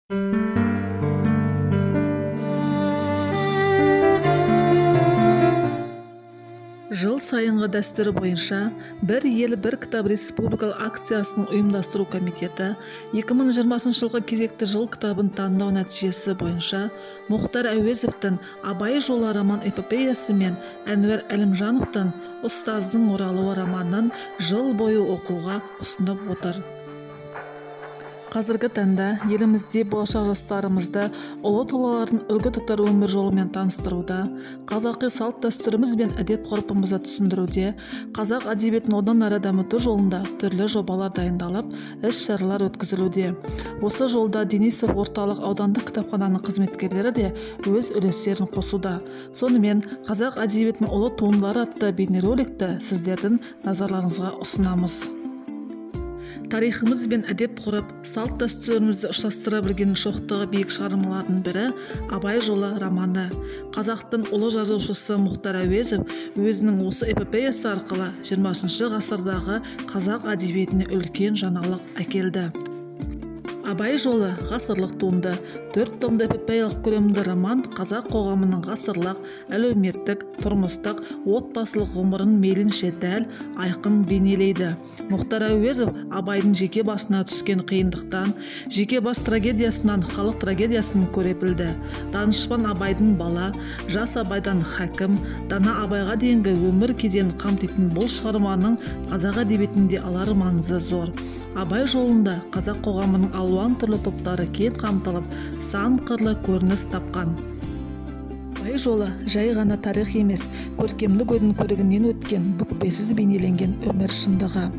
Жыл сайынғы дәстүрі бойынша «Бір ел, бір кітап» республикалық акциясының ұйымдастыру комитеті 2020 жылғы кезекті жыл кітабын таңдау нәтижесі бойынша Мұхтар Әуезовтің «Абай жолы» роман эпопеясы мен Әнуар Әлімжановтың «Ұстаздың оралуы» романын жыл бойы оқуға ұсынып отыр. Қазіргі таңда елімізде болашақ жастарымызды ұлы тұлғалардың үлгі тұтар өмір жолымен таныстыруда, қазақи салт-дәстүріміз бен әдеп-ғұрпымызды түсіндіруде, қазақ әдебиетін одан әрі дамыту жолында түрлі жобалар дайындалып, іс-шаралар өткізілуде. Осы жолда Денисов орталық аудандық кітапхананың қызметкерлері де өз үлестерін қосуда. Сонымен, қазақ әдебиетінің ұлы туындылары атты бейнероликті сіздердің назарларыңызға ұсынамыз. Тарихымыз бен әдеп-ғұрып, салт-дәстүрімізді ұштастыра білген шоқтығы биік шығармалардың бірі «Абай жолы» романы. Қазақтың ұлы жазушысы Мұхтар Әуезов өзінің осы эпопеясы арқылы 20 ғасырдағы қазақ әдебиетіне үлкен жаңалық әкелді. «Абай жолы» ғасырлық туынды. 4 томды эпопеялық көлемді роман қазақ қоғамының ғасырлық, әлеуметтік, тұрмыстық, отбасылық ғұмырын мейлінше дәл, айқын бейнелейді. Мұхтар Әуезов Абайдың жеке басына түскен қиындықтан, жеке бас трагедиясынан халық трагедиясын көре білді. Данышпан Абайдың бала, жас Абайдан хакім, дана Абайға дейінгі өмір кезеңін қамтитын бұл шығарманың қазақ әдебиетінде алар маңызы зор. Абай жолында қазақ қоғамының алуан түрлі топтары кең қамтылып, сан қырлы көрініс тапқан. Абай жолы жай ғана тарих емес, көркемдік ойдың көрігінен өткен, бүкпесіз бейнеленген өмір шындығы.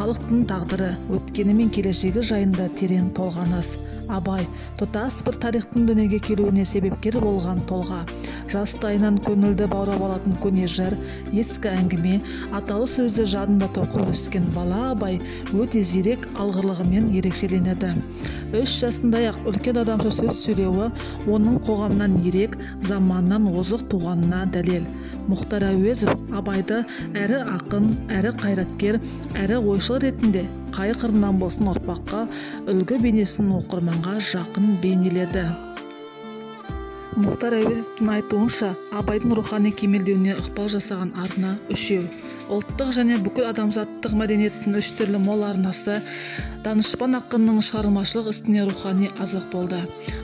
Халықтың тағдыры, өткені мен келешегі жайында терең толғаныс. Абай тұтас бір тарихтың дүниеге келуіне себепкер болған тұлға. Жастайынан көңілді баурап алатын көне жыр, ескі әңгіме, аталы сөзді жадында тоқып өскен бала Абай өте зирек алғырлығымен ерекшеленеді. 3 жасында-ақ үлкен адамша сөз сөйлеуі оның қоғамнан ерек, заманнан озық туғанына дәлел. Мұхтар Әуезов Абайды әрі ақын, әрі қайраткер, әрі ойшыл ретінде қай қырынан болсын ұрпаққа үлгі бейнесін оқырманға жақын бейнеледі. Мұхтар Әуезовтің айтуынша, Абайдың рухани кемелдеуіне ықпал жасаған арна үшеу. Ұлттық және бүкіл адамзаттық мәдениеттің үш түрлі мол арнасы данышпан ақынның шығармашылық ісіне рухани азық болды.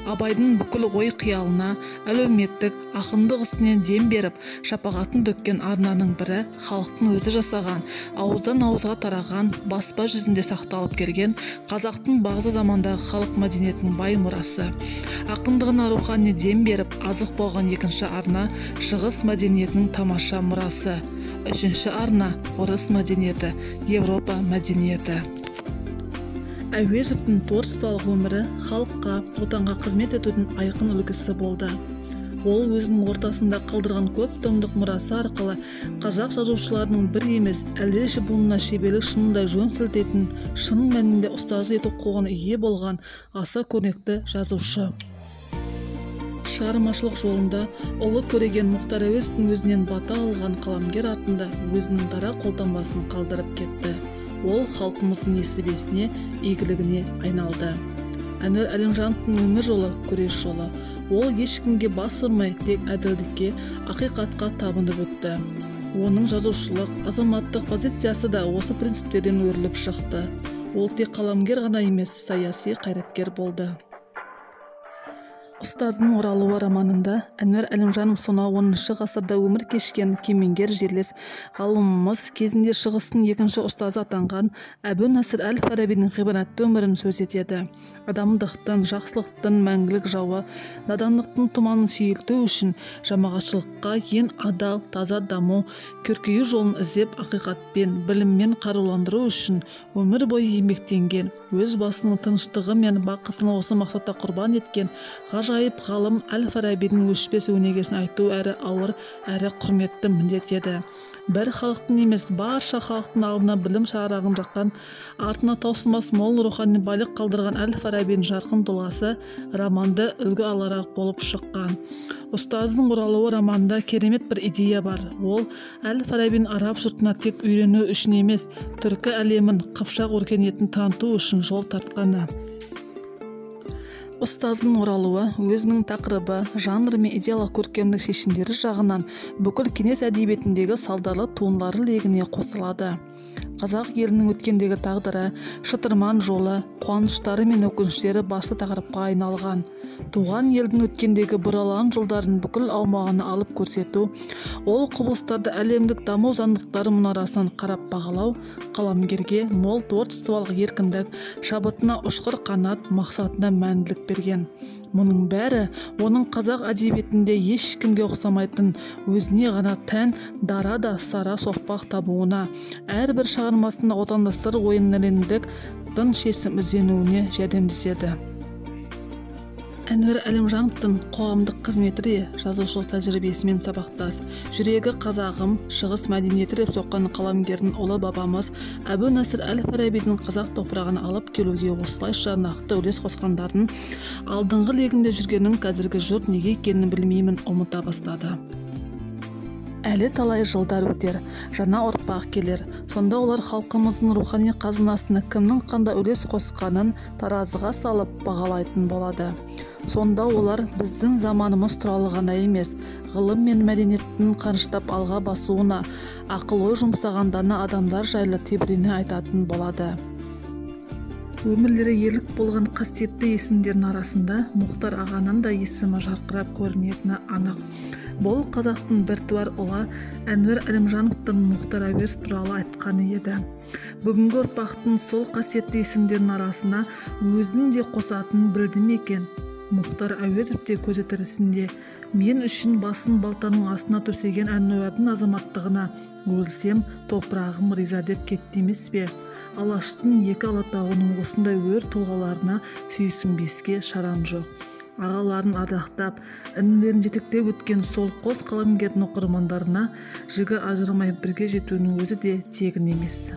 Абайдың бүкіл ой қиялына, әлеуметтік, ақындық ісіне дем беріп, шапағатын төккен арнаның бірі халықтың өзі жасаған, ауыздан ауызға тараған, баспа жүзінде сақталып келген қазақтың бағзы замандағы халық мәдениетінің бай мұрасы. Ақындығына рухани дем беріп, азық болған екінші арна шығыс мәдениетінің тамаша мұрасы. Үшінші арна орыс мәдениеті, Европа мәдениеті. Әуезовтің творчестволық өмірі халыққа, отанға қызмет етудің айқын үлгісі болды. Ол өзінің ортасында қалдырған көп томдық мұрасы арқылы қазақ жазушыларының бір емес, әлденеше буынына шеберлік шынындай жөн сілтейтін, шын мәнінде ұстазы етіп қоғамға ие болған аса көрнекті жазушы. Шығармашылық жолында ұлы көреген Мұхтар Әуезовтің өзінен бата алған қаламгер артында өзінің дара қолтаңбасын қалдырып кетті. Ол халқымыздың несібесіне, игілігіне айналды. Әнуар Әлімжановтың өмір жолы күрес жолы. Ол ешкімге бас ұрмай, тек әділдікке, ақиқатқа табынып өтті. Оның жазушылық, азаматтық позициясы да осы принциптерден өріліп шықты. Ол тек қаламгер ғана емес, саяси қайраткер болды. «Ұстаздың оралуы» романында Әнуар Әлімжанов сонау 10 ғасырда өмір кешкен кемеңгер жерлес ғалымымыз кезінде шығыстың екінші ұстазы атанған Әбу Насыр әл-Фарабидің ғибратты өмірін сөз етеді. Адамдықтың, жақсылықтың мәңгілік жауы, надандықтың тұманын сейілту үшін жамағатшылыққа ең адал, таза даму, көркею жолын іздеп, ақиқатпен, біліммен қаруландыру үшін өмір бойы еңбектенген, өз басының тыныштығы мен бақытын осы мақсатта құрбан еткен ғажайып ғалым әл-Фарабидің өшпес өнегесін айту әрі ауыр, әрі құрметті міндет еді. Бір халықтың емес, барша халықтың алдына білім шарағын жаққан, артына таусылмас мол рухани байлық қалдырған әл-Фарабидің жарқын тұлғасы романды үлгі аларлық болып шыққан. «Ұстаздың оралуы» романында керемет бір идея бар. Ол әл-Фарабидің араб жұртына тек үйрену үшін емес, түркі әлемін, қыпшақ өркениетін таныту үшін жол тартқаны. Ұстаздың оралуы өзінің тақырыбы, жанры мен идеялық көркемдік шешімдері жағынан бүкіл кеңес әдебиетіндегі салдарлы туындылары легіне қосылады. Қазақ елінің өткендегі тағдыры, шытырман жолы, қуаныштары мен өкініштері басты тақырыпқа айналған. Туған елдің өткендегі бұралаң жолдарын бүкіл аумағына алып көрсету, ол құбылыстарды әлемдік даму заңдылықтары мұнарасынан қарап бағалау, қаламгерге мол творчестволық еркіндік, шабытына ұшқыр қанат, мақсатына мәнділік берген. Мұның бәрі оның қазақ әдебиетінде ешкімге ұқсамайтын өзіне ғана тән дара да сара соқпақ табуына, әрбір шығармасында отандастар ойын іліндік тың шешім ізденуіне жәрдемдеседі. Әнуар Әлімжановтың қоғамдық қызметі де жазушылық тәжірибесімен сабақтас. Жүрегі қазағым, шығыс мәдениеті деп соққан қаламгердің ұлы бабамыз Әбу Насыр әл-Фарабидің қазақ топырағына алып келуге осылайша нақты үлес қосқандардың алдыңғы легінде жүргенін қазіргі жұрт неге екенін білмеймін, ұмыта бастады. Әлі талай жылдар өтер, жаңа ұрпақ келер. Сонда олар халқымыздың рухани қазынасына кімнің қандай үлес қосқанын таразыға салып бағалайтын болады. Сонда олар біздің заманымыз туралы ғана емес, ғылым мен мәдениеттің қарыштап алға басуына, ақыл-ой жұмсаған дана адамдар жайлы тебірене айтатын болады. Өмірлері ерлік болған қасиетті есімдердің арасында Мұхтар ағаның да есімі жарқырап көрінетіні анық. Бұл қазақтың біртуар ұлы Әнуар Әлімжановтың Мұхтар Әуезов туралы айтқаны еді. Бүгінгі ұрпақтың сол қасиетті есімдердің арасына өзін де қосатынын білді ме екен? Мұхтар Әуезов те көзі тірісінде мен үшін басын балтаның астына төсеген Әнуардың азаматтығына өлсем топырағым риза деп кетті емес пе? Алаштың екі Алатауының осындай өр тұлғаларына сүйсінбеске шаран жоқ. Ағаларын ардақтап, інілерін жетектеп өткен сол қос қаламгердің оқырмандарына жігі ажырамай бірге жетуінің өзі де тегін емес.